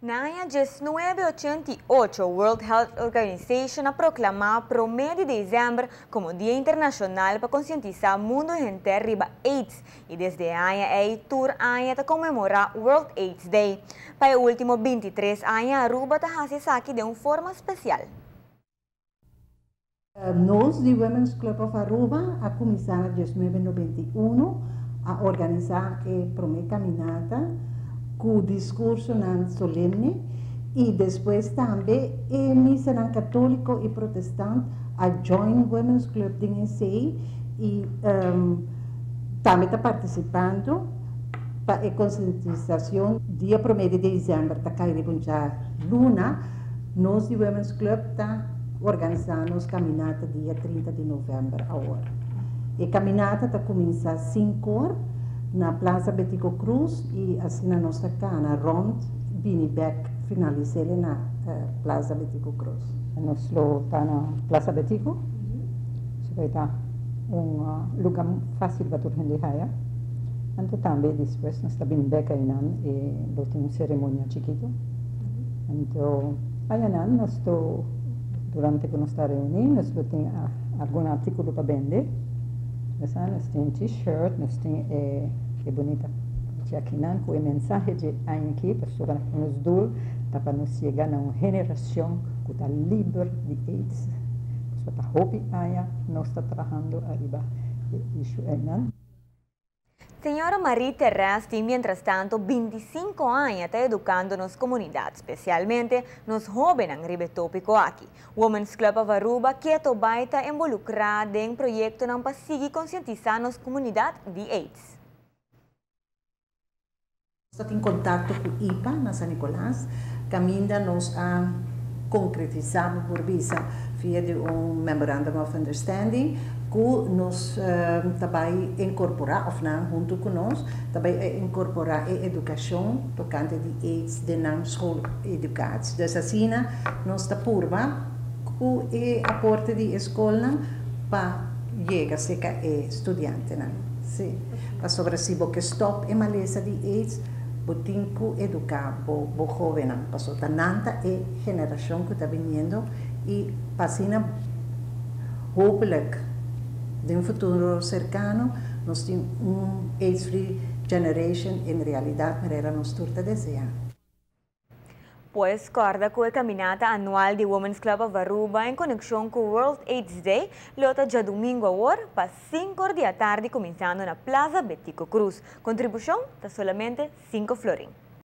Na aña 1988, World Health Organization a proclama 1 di december como Dia Internacional pa concientisa mundo henter riba AIDS y desde e aña ey tur aña ta conmemora World AIDS Day. Pa e ultimo 23 aña, Aruba ta haci esaki den un forma special. Nos di Women's Club of Aruba a cuminsa na 1991 a organisa e prome caminata cu discursonan solemne y despues tambe e misanan catolico y protestant a join Women's Club den esey y tambe ta participando pa e concientisacion. Dia 1 di december ta cay riba un dialuna, nos di Women's Club ta organisa nos caminata dia 30 di november awor. E caminata ta cuminsa 5 or na Plaza Betico Croes y asina nos ta cana rond bini bek finalisa na Plaza Betico Croes. Nos lo ta na Plaza Betico, so ta un luga facil pa tur hende haya. Anto tambe despues nos ta bin bek einan y lo tin un ceremonia chikito. Anto, einan nos ta durante cu nos ta reuni, nos tin algun articulo pa bende. Nos tin t-shirt, nos tin e bunita aki cu e mensahe di aki, pa nos doel, ta pa nos yega na un generacion cu ta liber di AIDS. So ta hopi aña nos ta trahando ariba e issue einan. Señora Marie Terrasti, mientras tanto, 25 aña ta educando nos comunidad, especialmente nos hobennan riba e topico aki. Women's Club of Aruba keto bay ta involucra den proyectonan pa sigui concientisa nos comunidad di AIDS. Ta en contacto cu IPA na San Nicolas, caminda nos a concretisa por bisa via di un Memorandum of Understanding cu nos tambe incorpora, of no, hunto cu nos, tambe incorpora e educacion tocante di AIDS den nan school educatie. Dus asina, nos ta purba cu e aporte di scol pa yega cerca e studiantenan. Si. Pasobra si bo stop e malesa di AIDS, bo tin cu educa bo hobennan. Pasobra nan ta e generacion cu ta bini y pa asina hopelijk den futuro cercano nos tin un AIDS-free generation en realidad, manera nos tur ta desea. Pues corda cu e caminata anual di Women's Club of Aruba en conexion cu World AIDS Day, lo ta diadomingo awor pa 5 or di atardi cuminsando na Plaza Betico Croes. Contribucion ta solamente 5 florin.